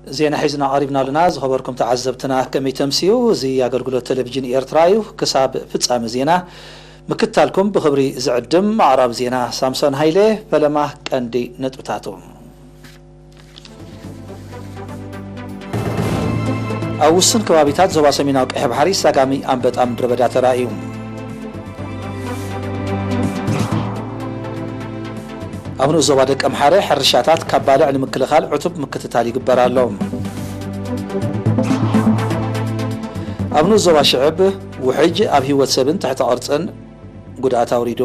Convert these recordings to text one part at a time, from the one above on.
ዜና ሒዝና ቀሪብና ኣለና። ዝኸበርኩም ተዓዘብትና ከመይ ተምስዩ? እዚ ኣገልግሎት ቴሌቪዥን ኤርትራ እዩ። ክሳብ ፍጻመ ዜና ምክትታልኩም ብኽብሪ ዝዕድም ኣቕራቢ ዜና ሳምሶን ሃይለ። ፈለማ ቀንዲ ነጥብታቱ። ኣብ ውሱን ከባቢታት ዞባ ሰሜናዊ ቀይሕ ባሕሪ ሳጋሚ ኣንበጣ ምድረ በዳ ተራእዩ። ኣብ ንኡስ ዞባ ደቀምሓረ ሕርሻታት ካብ ባልዕ ንምክልኻል ዕቱብ ምክትታል ይግበር ኣሎ። ኣብ ንኡስ ዞባ ሽዕብ ውሕጅ ኣብ ህይወት ሰብን ትሕተ ቅርጽን ጉድኣት ኣውሪዱ።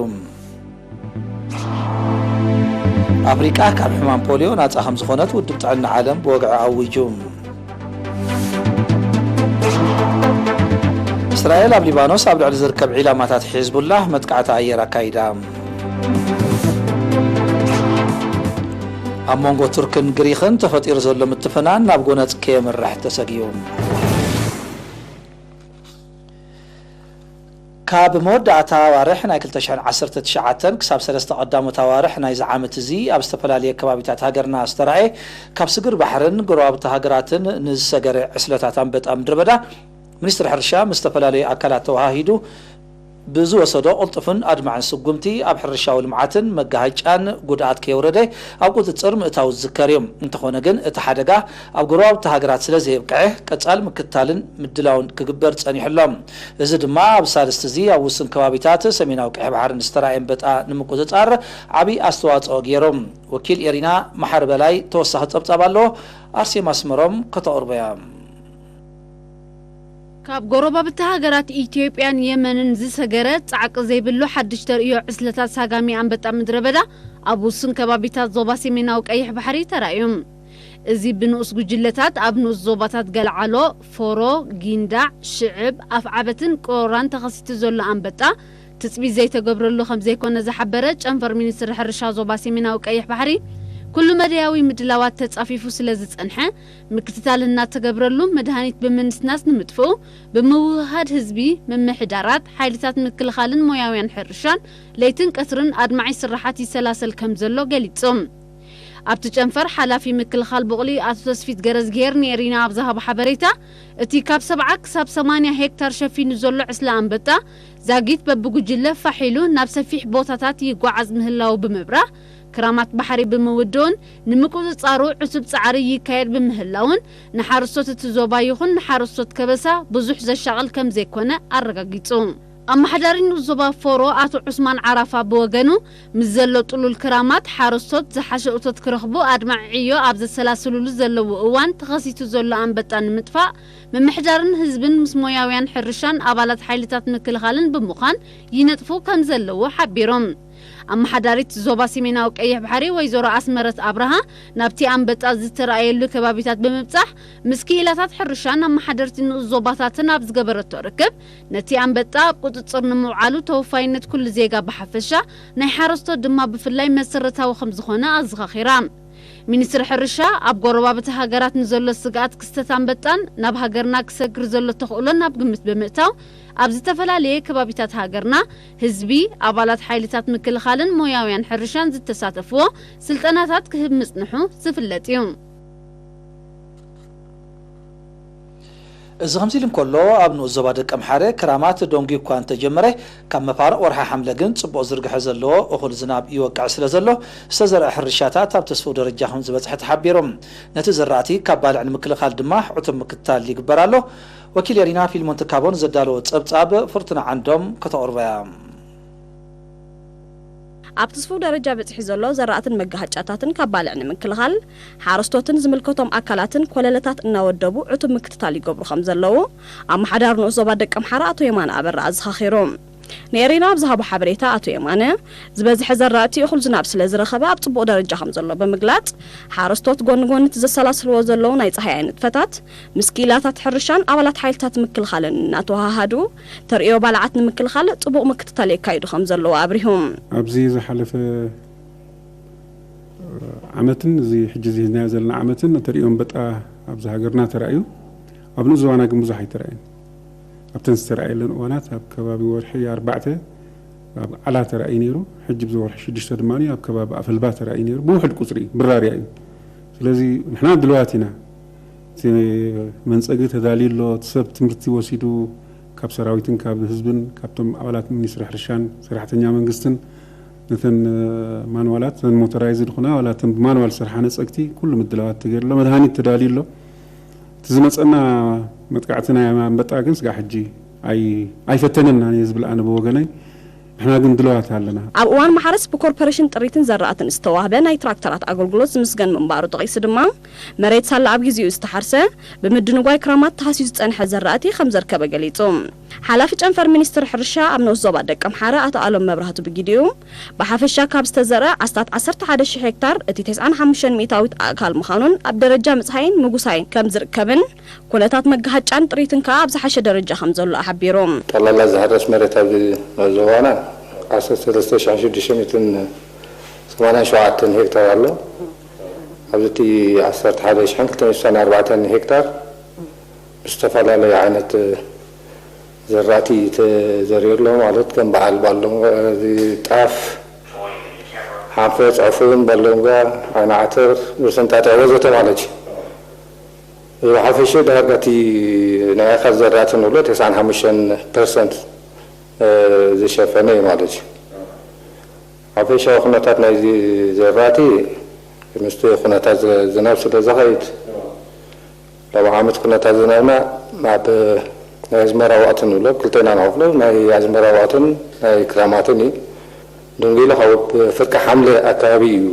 ኣፍሪቃ ካብ ሕማም ፖሊዮ ናጻ ከም ዝኾነት ውድብ ጥዕና ዓለም ብወግዒ ኣዊጁ። እስራኤል ኣብ ሊባኖስ ኣብ ልዕሊ ዝርከብ ዒላማታት ሒዝቡላህ መጥቃዕቲ ኣየር ኣካይዳ። ኣብ መንጎ ቱርክን ግሪኽን ተፈጢሩ ዘሎ ምትፍናን ናብ ጎነጽ ከየምርሕ ተሰግዩ። ካብ መወዳእታ ኣዋርሕ ናይ ክልተ ሽሕን ዓሰርተ ትሽዓተን ክሳብ ሰለስተ ቀዳሞት ኣዋርሕ ናይዚ ዓመት እዚ ኣብ ዝተፈላለየ ከባቢታት ሃገርና ዝተራእየ ካብ ስግር ባሕርን ጎረባብቲ ሃገራትን ንዝሰገረ ዕስለታት ኣንበጣ ምድረ በዳ፣ ሚኒስትሪ ሕርሻ ምስ ዝተፈላለዩ ኣካላት ተወሃሂዱ ብዝወሰዶ ቅልጡፍን ኣድማዕን ስጉምቲ ኣብ ሕርሻዊ ልምዓትን መጋሃጫን ጉድኣት ከየውረደ ኣብ ቁፅፅር ምእታው ዝዝከር እዩ። እንተኾነ ግን እቲ ሓደጋ ኣብ ጎረባብቲ ሃገራት ስለ ዘየብቅዐ ቀፃሊ ምክትታልን ምድላውን ክግበር ፀኒሑ ኣሎ። እዚ ድማ ኣብ ሳልስቲ እዚ ኣብ ውሱን ከባቢታት ሰሜናዊ ቀይሕ ባሕሪ ዝተራእየ ኣንበጣ ንምቁፅፃር ዓብዪ ኣስተዋፅኦ ገይሩ። ወኪል ኤሪና መሓሪ በላይ ተወሳኺ ፀብፃብ ኣለዎ። ኣርሴማ ኣስመሮም ከተቕርቦ እያ። ካብ ጎረባብቲ ሃገራት ኢትዮጵያን የመንን ዝሰገረ ጻዕቂ ዘይብሉ ሓድሽ ተርእዮ ዕስለታት ሳጋሚ ኣንበጣ ምድረ በዳ ኣብ ውሱን ከባቢታት ዞባ ሰሜናዊ ቀይሕ ባሕሪ ተራእዩ። እዚ ብንኡስ ጉጅለታት ኣብ ንኡስ ዞባታት ገልዓሎ፣ ፎሮ፣ ጊንዳዕ፣ ሽዕብ፣ ኣፍዓበትን ቅሮራን ተኸሲቱ ዘሎ ኣንበጣ ትጽቢት ዘይተገብረሉ ከም ዘይኮነ ዝሓበረ ጨንፈር ሚኒስትሪ ሕርሻ ዞባ ሰሜናዊ ቀይሕ ባሕሪ፣ ኩሉ መዳያዊ ምድላዋት ተጻፊፉ ስለ ዝጸንሐ፣ ምክትታል እናተገብረሉ መድሃኒት ብምንስናስ ንምጥፍኡ ብምውህሃድ ህዝቢ ምምሕዳራት፣ ሓይልታት ምክልኻልን ሞያውያን ሕርሻን ለይትን ቀትርን ኣድማዒ ስራሓት ይሰላሰል ከም ዘሎ ገሊጹ። ኣብቲ ጨንፈር ሓላፊ ምክልኻል ቡቕሊ ኣቶ ተስፊት ገረዝግሄር ንኤሪና ኣብ ዝሃቦ ሓበሬታ፣ እቲ ካብ ሰብዓ ክሳብ ሰማንያ ሄክታር ሸፊኑ ዘሎ ዕስለ ኣንበጣ ዛጊት በብጉጅለ ፋሕ ኢሉ ናብ ሰፊሕ ቦታታት ይጓዓዝ ምህላው ብምብራህ፣ ክራማት ባሕሪ ብምውድኡን ንምቁጽጻሩ ዕቱብ ጻዕሪ ይካየድ ብምህላውን፣ ንሓረስቶት እቲ ዞባ ይኹን ንሓረስቶት ከበሳ ብዙሕ ዘሻቕል ከም ዘይኮነ ኣረጋጊጹ። ኣመሓዳሪ ንኡስ ዞባ ፎሮ ኣቶ ዑስማን ዓራፋ ብወገኑ፣ ምስ ዘሎ ጥሉል ክራማት ሓረስቶት ዝሓሸ እቶት ክረኽቡ ኣድማዒ ዕዮ ኣብ ዘሰላስሉሉ ዘለዉ እዋን ተኸሲቱ ዘሎ ኣንበጣ ንምጥፋእ ምምሕዳርን ህዝብን ምስ ሞያውያን ሕርሻን ኣባላት ሓይልታት ምክልኻልን ብምዃን ይነጥፉ ከም ዘለዉ ሓቢሮም። ኣመሓዳሪት ዞባ ሰሜናዊ ቀይሕ ባሕሪ ወይዘሮ ኣስመረት ኣብርሃ ናብቲ ኣንበጣ ዝተራእየሉ ከባቢታት ብምብጻሕ ምስ ክኢላታት ሕርሻን ኣመሓደርቲ ንኡስ ዞባታትን ኣብ ዝገበረቶ ርክብ ነቲ ኣንበጣ ኣብ ቁጽጽር ንምውዓሉ ተወፋይነት ኩሉ ዜጋ ብሓፈሻ ናይ ሓረስቶት ድማ ብፍላይ መሰረታዊ ከም ዝኾነ ኣዘኻኺራ። ሚኒስትሪ ሕርሻ ኣብ ጎረባብቲ ሃገራት ንዘሎ ስግኣት ክስተት ኣንበጣን ናብ ሃገርና ክሰግር ዘሎ ተኽእሎን ኣብ ግምት ብምእታው ኣብ ዝተፈላለየ ከባቢታት ሃገርና ህዝቢ፣ ኣባላት ሓይልታት ምክልኻልን ሞያውያን ሕርሻን ዝተሳተፍዎ ስልጠናታት ክህብ ምጽንሑ ዝፍለጥ እዩ። እዚ ከምዚ ኢሉ እንከሎ፣ ኣብ ንኡስ ዞባ ደቀምሓረ ክራማት ደንጉዩ እኳ እንተጀመረ፣ ካብ መፋርቕ ወርሒ ሓምለ ግን ጽቡቕ ዝርግሐ ዘለዎ እኹል ዝናብ ይወቅዕ ስለ ዘሎ፣ ዝተዘርአ ሕርሻታት ኣብ ተስፍኡ ደረጃ ከም ዝበጽሐ ተሓቢሩ። ነቲ ዝራእቲ ካብ ባልዕ ንምክልኻል ድማ ዕቱብ ምክትታል ይግበር ኣሎ። ወኪል ኤሪና ፊልሞን ትካቦ ንዘዳለዎ ጸብጻብ ፍርቱና ዓንዶም ከተቕርቦ እያ። ኣብ ትስፉው ደረጃ በጺሑ ዘሎ ዘራእትን መጋሃጫታትን ካብ ባልዕ ንምክልኻል፣ ሓረስቶትን ዝምልከቶም ኣካላትን ኮለለታት እናወደቡ ዕቱብ ምክትታል ይገብሩ ከም ዘለዉ፣ ኣመሓዳሪ ንኡስ ዞባ ደቀምሓረ ኣቶ የማነ ኣበራ ኣዘኻኺሩ። ንኤሪና ኣብ ዝሃቦ ሓበሬታ ኣቶ የማነ፣ ዝበዝሐ ዘራእቲ እኹል ዝናብ ስለ ዝረኸበ ኣብ ጽቡቕ ደረጃ ከም ዘሎ ብምግላጽ፣ ሓረስቶት ጎኒ ጎኒ እቲ ዘሰላስልዎ ዘለዉ ናይ ጸሃያይ ንጥፈታት፣ ምስ ክኢላታት ሕርሻን ኣባላት ሓይልታት ምክልኻልን እናተወሃሃዱ፣ ተርእዮ ባልዓት ንምክልኻል ጥቡቕ ምክትታል የካይዱ ከም ዘለዉ ኣብሪሁ። ኣብዚ ዝሓለፈ ዓመትን እዚ ሕጂ እዚ ሒዝናዮ ዘለና ዓመትን ተርእዮ ኣንበጣ ኣብዚ ሃገርና ተራእዩ፣ ኣብ ንኡስ ዞባና ግን ብዙሕ ኣይተራእየን። ኣብተን ዝተራእየለን እዋናት ኣብ ከባቢ ወርሒ ኣርባዕተ ኣብ ዓላ ተራእዩ ነይሩ። ሕጂ ኣብዚ ወርሒ ሽዱሽተ ድማ ኣብ ከባቢ ኣፈልባ ተራእዩ ነይሩ። ብውሑድ ቁጽሪ ብራርያ እዩ። ስለዚ ንሕና ድልዋት ኢና። እቲ መንጸጊ ተዳልዩ ኣሎ። እቲ ሰብ ትምህርቲ ወሲዱ ካብ ሰራዊትን ካብ ህዝብን ካብቶም ኣባላት ሚኒስትሪ ሕርሻን ሰራሕተኛ መንግስትን ነተን ማንዋላት፣ እተን ሞተራይዝድ ዝኾና ዋላ እተን ብማንዋል ዝሰርሓ ነጸግቲ ኩሉ ምድላዋት ተገይሩ ኣሎ። መድሃኒት ተዳልዩ ኣሎ። እቲ ዝመጸና መጥቃዕቲ ናይ ኣንበጣ ግን ስጋዕ ሕጂ ኣይ- ኣይፈተነናን እየ ዝብል ኣነ ብወገነይ። ንሕና ግን ድልዋት ኣለና። ኣብ እዋን ማሕረስ ብኮርፖሬሽን ጥሪትን ዘራእትን ዝተዋህበ ናይ ትራክተራት ኣገልግሎት ዝምስገን ምንባሩ ጠቒሱ ድማ፣ መሬት ሳላ ኣብ ግዜኡ ዝተሓርሰ፣ ብምድንጓይ ክራማት ተሃስዩ ዝጸንሐ ዘራእቲ ከም ዘርከበ ገሊጹ። ሓላፊ ጨንፈር ሚኒስትሪ ሕርሻ ኣብ ንኡስ ዞባ ደቀምሓረ ኣቶ ኣሎም መብራህቱ ብጊዲኡ፣ ብሓፈሻ ካብ ዝተዘርአ ኣስታት ዓሰርተ ሓደ ሽሕ ሄክታር እቲ ተስዓን ሓሙሽተን ሚእታዊት ኣእካል ምዃኑን ኣብ ደረጃ ምጽሃይን ምጉሳይን ከም ዝርከብን ኩነታት መጋሃጫን ጥሪትን ከኣ ኣብ ዝሓሸ ደረጃ ከም ዘሎ ሓቢሩ። ጠቕላላ ዝሕረስ መሬት ኣብዚ ዞባና ዓሰርተ ሰለስተ ሽሕን ሽዱሽተ ሚእትን ሰማንያን ሸውዓተን ሄክታር ኣሎ። ኣብዚ እቲ ዓሰርተ ሓደ ሽሕን ክልተ ሚእትን ስሳን ኣርባዕተን ሄክታር ብዝተፈላለዩ ዓይነት ዘራእቲ ተዘሪኡ ኣሎ። ማለት ከም በዓል ባሎም፣ እዚ ጣፍ፣ ሓንፈፅ፣ ዕፉን፣ ባሎንጓ፣ ዓይኒ ዓተር፣ ብርስን ጣጥዕ ወዘተ ማለት እዩ። እዚ ብሓፈሽኡ ዳርጋ እቲ ናይ ኣእካል ዘራእቲ ንብሎ ተስዓን ሓሙሽተን ፐርሰንት ዝሸፈነ እዩ ማለት እዩ። ሓፈሻዊ ኩነታት ናይዚ ዘራእቲ ምስቲ ኩነታት ዝናብ ስለ ዝኸይድ፣ ሎም ዓመት ኩነታት ዝናብና ኣብ ናይ ኣዝመራ ወቕቲ ንብሎ ክልተ ኢና ንኸፍሎ፣ ናይ ኣዝመራ ወቕትን ናይ ክራማትን እዩ። ደንጊሉ ካብ ፍርቂ ሓምለ ኣካባቢ እዩ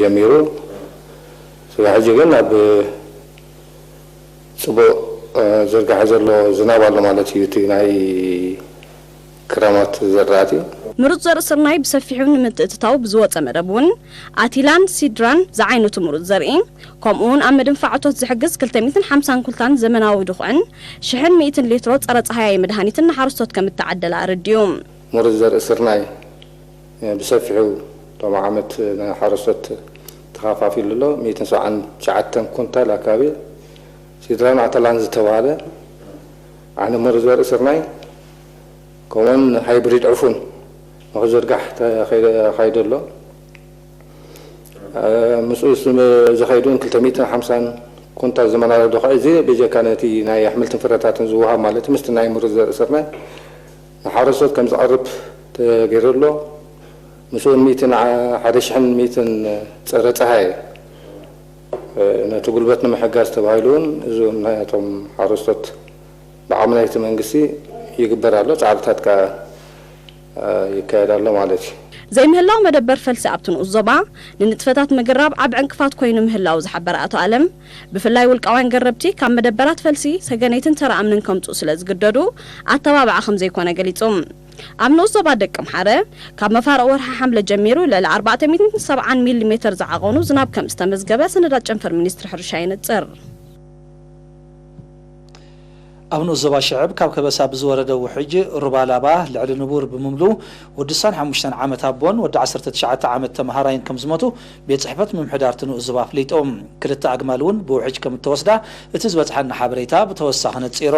ጀሚሩ። ስጋዕ ሕጂ ግን ኣብ ጽቡቕ ዝርጋሐ ዘሎ ዝናብ ኣሎ ማለት እዩ። እቲ ናይ ክረማት ዘራእቲ። ምሩጽ ዘርኢ ስርናይ ብሰፊሑ ንምትእትታው ብዝወጸ መደብ እውን ኣቲላን ሲድራን ዝዓይነቱ ምሩጽ ዘርኢ፣ ከምኡ እውን ኣብ ምድንፋዕ እቶት ዝሕግዝ ክልተ ሚእትን ሓምሳን ኩልታን ዘመናዊ ድኹዕን ሽሕን ሚእትን ሊትሮ ጸረ ጸሃያይ መድሃኒትን ንሓረስቶት ከም እተዓደለ ኣረዲኡ። ምሩጽ ዘርኢ ስርናይ ብሰፊሑ ሎም ዓመት ንሓረስቶት ተኸፋፊሉ ኣሎ። ሚእትን ሰብዓን ትሽዓተን ኩንታል ኣካባቢ ሲድራን ኣተላን ዝተባህለ ዓይነት ምሩጽ ዘርኢ ስርናይ ከምኡውን ሃይብሪድ ዕፉን ንኽዝርጋሕ ተኻይደ ኣሎ። ምስኡ ዝኸይዱ ክልተ ሚእትን ሓምሳን ኩንታል ዘመናዊ ድኹዒ እዚ ብጀካ ነቲ ናይ ኣሕምልትን ፍረታትን ዝወሃብ ማለት ምስቲ ናይ ምሩጽ ዘርኢ ስርናይ ንሓረስቶት ከም ዝቐርብ ተገይሩ ኣሎ። ምስኡ ሚእትን ሓደ ሽሕን ሚእትን ጸረ ጸሃየ ነቲ ጉልበት ንምሕጋዝ ተባሂሉ እውን እዚ እውን ናይቶም ሓረስቶት ብዓቕሚ ናይቲ መንግስቲ ይግበር ኣሎ፣ ጻዕርታት ከኣ ይካየድ ኣሎ ማለት እዩ። ዘይምህላው መደበር ፈልሲ ኣብቲ ንኡስ ዞባ ንንጥፈታት ምግራብ ዓቢ ዕንቅፋት ኮይኑ ምህላው ዝሓበረ ኣቶ ኣለም፣ ብፍላይ ውልቃውያን ገረብቲ ካብ መደበራት ፈልሲ ሰገነይትን ተራ እምንን ከምጽኡ ስለ ዝግደዱ ኣተባብዓ ከም ዘይኮነ ገሊጹ። ኣብ ንኡስ ዞባ ደቀምሓረ ካብ መፋርቕ ወርሒ ሓምለ ጀሚሩ ልዕሊ ኣርባዕተ ሚእትን ሰብዓን ሚሊ ሜተር ዝዓቐኑ ዝናብ ከም ዝተመዝገበ ሰነዳት ጨንፈር ሚኒስትሪ ሕርሻ የነጽር። ኣብ ንኡስ ዞባ ሽዕብ ካብ ከበሳ ብዝወረደ ውሕጅ ሩባ ላባ ልዕሊ ንቡር ብምምሉ ወዲ ስሳን ሓሙሽተን ዓመት ኣቦን ወዲ ዓሰርተ ትሽዓተ ዓመት ተመሃራይን ከም ዝሞቱ ቤት ጽሕፈት ምምሕዳር እቲ ንኡስ ዞባ ኣፍሊጡ። ክልተ ኣግማል እውን ብውሕጅ ከም እተወስዳ እቲ ዝበጽሓና ሓበሬታ ብተወሳኺ ነጺሩ።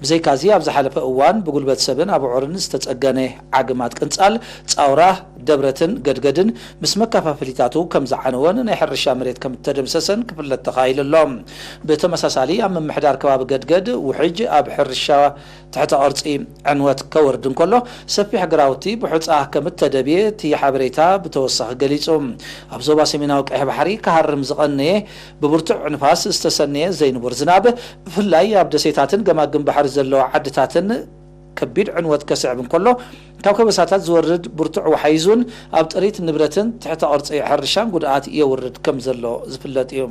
ብዘይካዚ ኣብ ዝሓለፈ እዋን ብጉልበት ሰብን ኣቡዑርን ዝተጸገነ ዓግማት ቅንጻል፣ ጻውራ፣ ደብረትን ገድገድን ምስ መከፋፈሊታቱ ከም ዝዓነወን ናይ ሕርሻ መሬት ከም እተደምሰሰን ክፍለጥ ተኻኢሉ ኣሎ። ብተመሳሳሊ ኣብ ምምሕዳር ከባቢ ገድገድ ውሕጅ ኣብ ሕርሻ ትሕተ ቅርጺ ዕንወት ከወርድ እንከሎ ሰፊሕ ግራውቲ ብሑጻ ከም እተደብየ እቲ ሓበሬታ ብተወሳኺ ገሊጹ። ኣብ ዞባ ሰሜናዊ ቀይሕ ባሕሪ ክሃርም ዝቐነየ ብብርቱዕ ንፋስ ዝተሰነየ ዘይንቡር ዝናብ ብፍላይ ኣብ ደሴታትን ገማግም ባሕሪ ዘለዋ ዓድታትን ከቢድ ዕንወት ከስዕብ እንከሎ፣ ካብ ከበሳታት ዝወርድ ብርቱዕ ወሓይዙን ኣብ ጥሪት ንብረትን ትሕተ ቅርጺ ሕርሻን ጉድኣት የውርድ ከም ዘሎ ዝፍለጥ እዩ።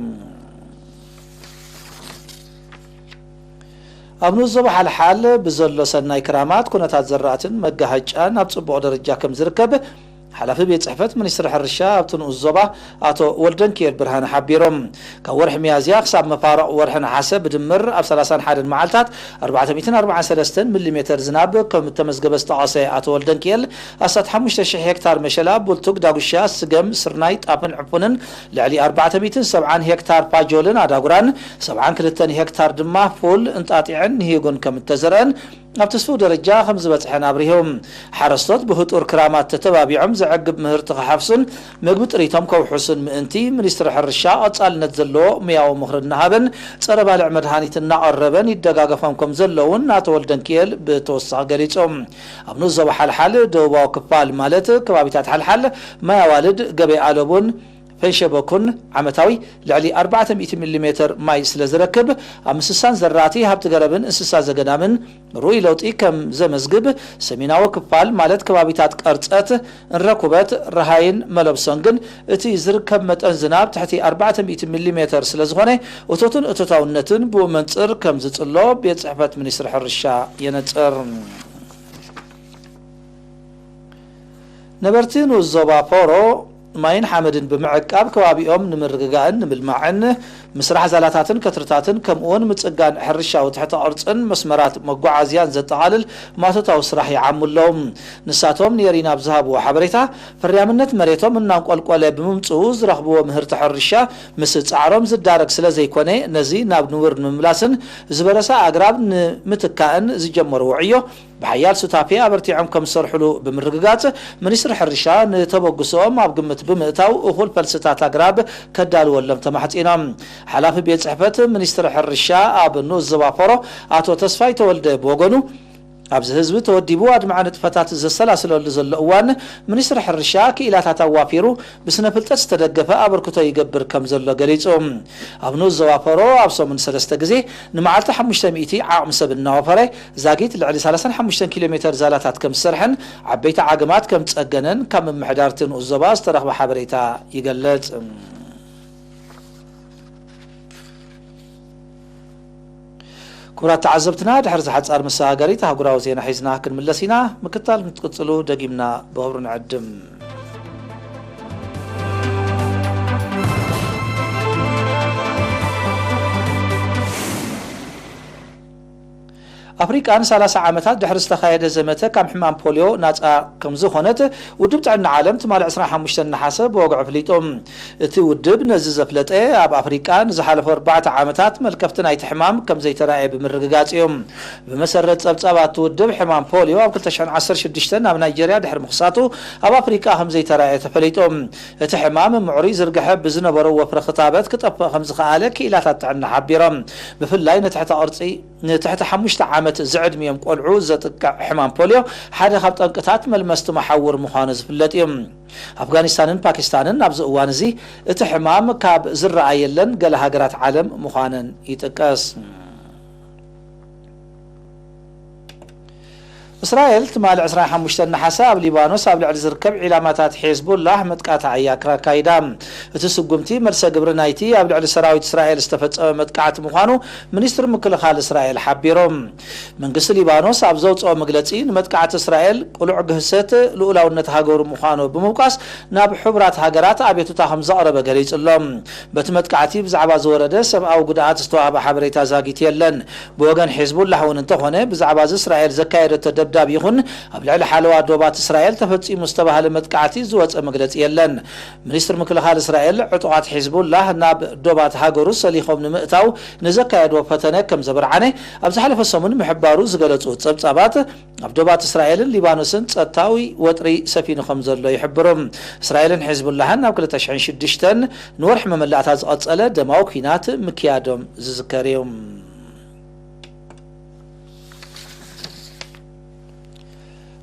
ኣብ ንኡስ ዞባ ሓልሓል ብዘሎ ሰናይ ክራማት ኩነታት ዘራእትን መጋሃጫን ኣብ ጽቡቕ ደረጃ ከም ዝርከብ ሓላፊ ቤት ጽሕፈት ሚኒስትሪ ሕርሻ ኣብቲ ንኡስ ዞባ ኣቶ ወልደንኪኤል ብርሃነ ሓቢሮም። ካብ ወርሒ ሚያዝያ ክሳብ መፋርቕ ወርሒ ነሓሰ ብድምር ኣብ ሰላሳን ሓደን መዓልታት ኣርባዕተ ሚእትን ኣርባዓን ሰለስተን ሚሊ ሜተር ዝናብ ከም እተመዝገበ ዝጠቐሰ ኣቶ ወልደንኪኤል፣ ኣስታት ሓሙሽተ ሽሕ ሄክታር መሸላ፣ ቡልቱግ፣ ዳጉሻ፣ ስገም፣ ስርናይ፣ ጣፍን ዕፉንን፣ ልዕሊ ኣርባዕተ ሚእትን ሰብዓን ሄክታር ፋጆልን ኣዳጉራን፣ ሰብዓን ክልተን ሄክታር ድማ ፉል፣ እንጣጢዕን ንሂጉን ከም እተዘርአን ኣብ ትስፉው ደረጃ ከም ዝበጽሐን ኣብሪሁ። ሓረስቶት ብህጡር ክራማት ተተባቢዖም ዘዕግብ ምህርቲ ክሓፍሱን ምግቢ ጥሪቶም ከውሕሱን ምእንቲ፣ ሚኒስትሪ ሕርሻ ቀጻልነት ዘለዎ ሙያዊ ምኽሪ እናሃበን ጸረ ባልዕ መድሃኒት እናቐረበን ይደጋገፎም ከም ዘለውን ኣቶ ወልደንኪኤል ብተወሳኺ ገሊጹ። ኣብ ንኡስ ዞባ ሓልሓል ደቡባዊ ክፋል ማለት ከባቢታት ሓልሓል፣ ማይ ኣዋልድ፣ ገበይ ኣለቡን ፈንሸበኩን ዓመታዊ ልዕሊ ኣርባዕተ ሚእቲ ሚሊ ሜተር ማይ ስለ ዝረክብ፣ ኣብ ምስሳን ዘራእቲ፣ ሃብቲ ገረብን እንስሳ ዘገዳምን ርኡይ ለውጢ ከም ዘመዝግብ፣ ሰሜናዊ ክፋል ማለት ከባቢታት ቀርጸት፣ እንረኩበት፣ ረሃይን መለብሶን ግን እቲ ዝርከብ መጠን ዝናብ ትሕቲ ኣርባዕተ ሚእቲ ሚሊ ሜተር ስለ ዝኾነ፣ እቶትን እቶታውነትን ብኡ መንጽር ከም ዝጽሎ ቤት ጽሕፈት ሚኒስትሪ ሕርሻ የነጽር። ነበርቲ ንኡስ ዞባ ፎሮ ማይን ሓመድን ብምዕቃብ ከባቢኦም ንምርግጋእን ንምልማዕን ምስራሕ ዛላታትን ከትርታትን ከምኡውን ምጽጋን ሕርሻዊ ትሕተ ቅርጽን መስመራት መጓዓዝያን ዘጠቓልል ማቶታዊ ስራሕ ይዓሙ ኣለዉ። ንሳቶም ንኤሪና ኣብ ዝሃብዎ ሓበሬታ፣ ፍርያምነት መሬቶም እናንቆልቆለ ብምምጽኡ ዝረኽብዎ ምህርቲ ሕርሻ ምስ ጻዕሮም ዝዳረግ ስለ ዘይኮነ፣ ነዚ ናብ ንቡር ንምምላስን ዝበረሰ ኣግራብ ንምትካእን ዝጀመርዎ ዕዮ ብሓያል ሱታፌ ኣበርቲዖም ከም ዝሰርሕሉ ብምርግጋጽ፣ ሚኒስትሪ ሕርሻ ንተበግሶኦም ኣብ ግምት ብምእታው እኹል ፈልስታት ኣግራብ ከዳልወሎም ተማሕጺኖም። ሓላፊ ቤት ጽሕፈት ሚኒስትሪ ሕርሻ ኣብ ንኡስ ዞባ ፎሮ ኣቶ ተስፋይ ተወልደ ብወገኑ፣ ኣብዚ ህዝቢ ተወዲቡ ኣድማዒ ንጥፈታት ዘሰላስለሉ ዘሎ እዋን፣ ሚኒስትሪ ሕርሻ ክኢላታት ኣዋፊሩ ብስነ ፍልጠት ዝተደገፈ ኣበርክቶ ይገብር ከም ዘሎ ገሊጹ። ኣብ ንኡስ ዞባ ፎሮ ኣብ ሰሙን ሰለስተ ግዜ ንመዓልቲ ሓሙሽተ ሚእቲ ዓቕሚ ሰብ እናወፈረ ዛጊት ልዕሊ ሰላሳን ሓሙሽተን ኪሎ ሜተር ዛላታት ከም ዝሰርሐን ዓበይቲ ዓግማት ከም ዝጸገነን ካብ ምምሕዳር እቲ ንኡስ ዞባ ዝተረኽበ ሓበሬታ ይገልጽ። ክቡራት ተዓዘብትና፣ ድሕሪ እዚ ሓጻር መሰጋገሪት ኣህጉራዊ ዜና ሒዝና ክንምለስ ኢና። ምክታል ክትቅጽሉ ደጊምና ብኽብሪ ንዕድም። ኣፍሪቃ ንሰላሳ ዓመታት ድሕሪ ዝተኻየደ ዘመተ ካብ ሕማም ፖልዮ ናጻ ከም ዝኾነት ውድብ ጥዕና ዓለም ትማሊ ዕስራን ሓሙሽተን ነሓሰ ብወግዒ ኣፍሊጡ። እቲ ውድብ ነዚ ዘፍለጠ፣ ኣብ ኣፍሪቃ ንዝሓለፉ ኣርባዕተ ዓመታት መልከፍቲ ናይቲ ሕማም ከም ዘይተራእየ ብምርግጋጽ እዩ። ብመሰረት ጸብጻባት እቲ ውድብ፣ ሕማም ፖልዮ ኣብ ክልተ ሽሕን ዓሰርተ ሽዱሽተን ኣብ ናይጀርያ ድሕሪ ምኽሳቱ፣ ኣብ ኣፍሪቃ ከም ዘይተራእየ ተፈሊጡ። እቲ ሕማም ምዕሩይ ዝርግሐ ብዝነበሮ ወፍሪ ክታበት ክጠፍእ ከም ዝኸኣለ ክኢላታት ጥዕና ሓቢሮም። ብፍላይ ንትሕተ ቅርጺ ንትሕቲ ሓሙሽተ ዓመት ዝዕድሚኦም ቆልዑ ዘጥቅዕ ሕማም ፖልዮ ሓደ ካብ ጠንቅታት መልመስቲ መሓውር ምዃኑ ዝፍለጥ እዩ። ኣፍጋኒስታንን ፓኪስታንን ኣብዚ እዋን እዚ እቲ ሕማም ካብ ዝረኣየለን ገለ ሃገራት ዓለም ምዃነን ይጥቀስ። እስራኤል ትማሊ ዕስራን ሓሙሽተን ነሓሰ ኣብ ሊባኖስ ኣብ ልዕሊ ዝርከብ ዒላማታት ሒዝቡላህ መጥቃዕቲ ኣያ ኣካይዳ። እቲ ስጉምቲ መልሰ ግብሪ ናይቲ ኣብ ልዕሊ ሰራዊት እስራኤል ዝተፈጸመ መጥቃዕቲ ምዃኑ ሚኒስትሪ ምክልኻል እስራኤል ሓቢሩ። መንግስቲ ሊባኖስ ኣብ ዘውጽኦ መግለጺ፣ ንመጥቃዕቲ እስራኤል ቅሉዕ ግህሰት ልኡላውነት ሃገሩ ምዃኑ ብምውቃስ፣ ናብ ሕቡራት ሃገራት ኣቤቱታ ከም ዘቕረበ ገሊጹ ኣሎ። በቲ መጥቃዕቲ ብዛዕባ ዝወረደ ሰብኣዊ ጉድኣት ዝተዋህበ ሓበሬታ ዛጊት የለን። ብወገን ሒዝቡላህ እውን እንተኾነ፣ ብዛዕባ እዚ እስራኤል ዘካየደቶ ደብዳብ ይኹን ኣብ ልዕሊ ሓለዋ ዶባት እስራኤል ተፈጺሙ ዝተባህለ መጥቃዕቲ ዝወጸ መግለጺ የለን። ሚኒስትሪ ምክልኻል እስራኤል፣ ዕጡቓት ሒዝቡላህ ናብ ዶባት ሃገሩ ሰሊኾም ንምእታው ንዘካየድዎ ፈተነ ከም ዘበርዓነ ኣብ ዝሓለፈ ሰሙን ምሕባሩ ዝገለጹ ጸብጻባት፣ ኣብ ዶባት እስራኤልን ሊባኖስን ጸጥታዊ ወጥሪ ሰፊኑ ከም ዘሎ ይሕብሩ። እስራኤልን ሒዝቡላህን ኣብ ክልተ ሽሕን ሽዱሽተን ንወርሒ መመላእታ ዝቐጸለ ደማዊ ኲናት ምክያዶም ዝዝከር እዩ።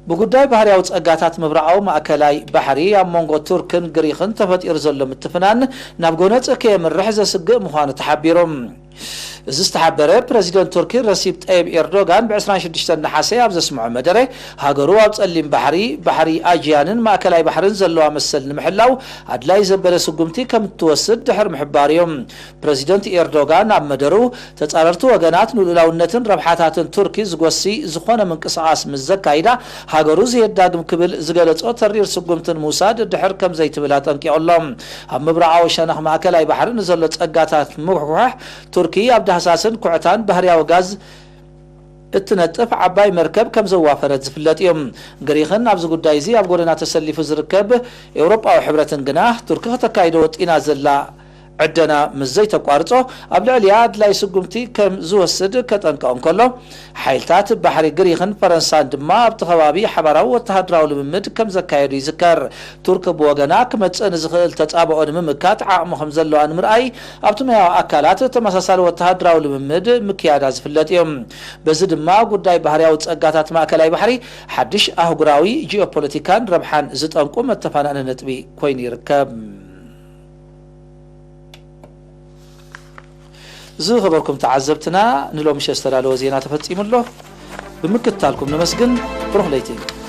ብጉዳይ ባህርያዊ ጸጋታት ምብራቓዊ ማእከላይ ባሕሪ ኣብ መንጎ ቱርክን ግሪኽን ተፈጢሩ ዘሎ ምትፍናን ናብ ጎነጽ ከየምርሕ ዘስግእ ምዃኑ ተሓቢሩ። እዚ ዝተሓበረ ፕረዚደንት ቱርኪ ረሲፕ ጠይብ ኤርዶጋን ብ ዕስራን ሽዱሽተን ነሓሰ ኣብ ዘስምዖ መደረ፣ ሃገሩ ኣብ ጸሊም ባሕሪ፣ ባሕሪ ኣጂያንን ማእከላይ ባሕርን ዘለዋ መሰል ንምሕላው ኣድላይ ዘበለ ስጉምቲ ከም እትወስድ ድሕሪ ምሕባር እዩ። ፕረዚደንት ኤርዶጋን ኣብ መደሩ፣ ተጻረርቲ ወገናት ንልኡላውነትን ረብሓታትን ቱርኪ ዝጎሲ ዝኾነ ምንቅስቓስ ምስ ዘካይዳ፣ ሃገሩ ዘየዳግም ክብል ዝገለጾ ተሪር ስጉምቲ ንምውሳድ ድሕር ከም ዘይትብል ኣጠንቂቑ ኣሎ። ኣብ ምብራቓዊ ሸነኽ ማእከላይ ባሕሪ ንዘሎ ጸጋታት ምጉሕጓሕ፣ ቱርኪ ኣብ ዳህሳስን ኩዕታን ባህርያዊ ጋዝ እትነጥፍ ዓባይ መርከብ ከም ዘዋፈረት ዝፍለጥ እዩ። ግሪኽን ኣብዚ ጉዳይ እዚ ኣብ ጎደና ተሰሊፉ ዝርከብ ኤውሮጳዊ ሕብረትን ግና፣ ቱርኪ ከተካይዶ ወጢና ዘላ ዕደና ምስ ዘይተቋርጾ ኣብ ልዕሊኣ ኣድላይ ስጉምቲ ከም ዝወስድ ከጠንቅቕ እንከሎ፣ ሓይልታት ባሕሪ ግሪኽን ፈረንሳን ድማ ኣብቲ ከባቢ ሓባራዊ ወተሃደራዊ ልምምድ ከም ዘካየዱ ይዝከር። ቱርክ ብወገና ክመጽእ ንዝኽእል ተጻብኦ ንምምካት ዓቕሚ ከም ዘለዋ ንምርኣይ ኣብቲ ሙያዊ ኣካላት ተመሳሳሊ ወተሃደራዊ ልምምድ ምክያዳ ዝፍለጥ እዩ። በዚ ድማ ጉዳይ ባህርያዊ ጸጋታት ማእከላይ ባሕሪ ሓድሽ ኣህጉራዊ ጂኦፖለቲካን ረብሓን ዝጠንቁ መተፋናኒ ነጥቢ ኮይኑ ይርከብ። ዝኸበርኩም ተዓዘብትና፣ ንሎሚ ሸስተዳለወ ዜና ተፈጺሙ ኣሎ። ብምክትታልኩም ነመስግን። ብሩኽ ለይቲ።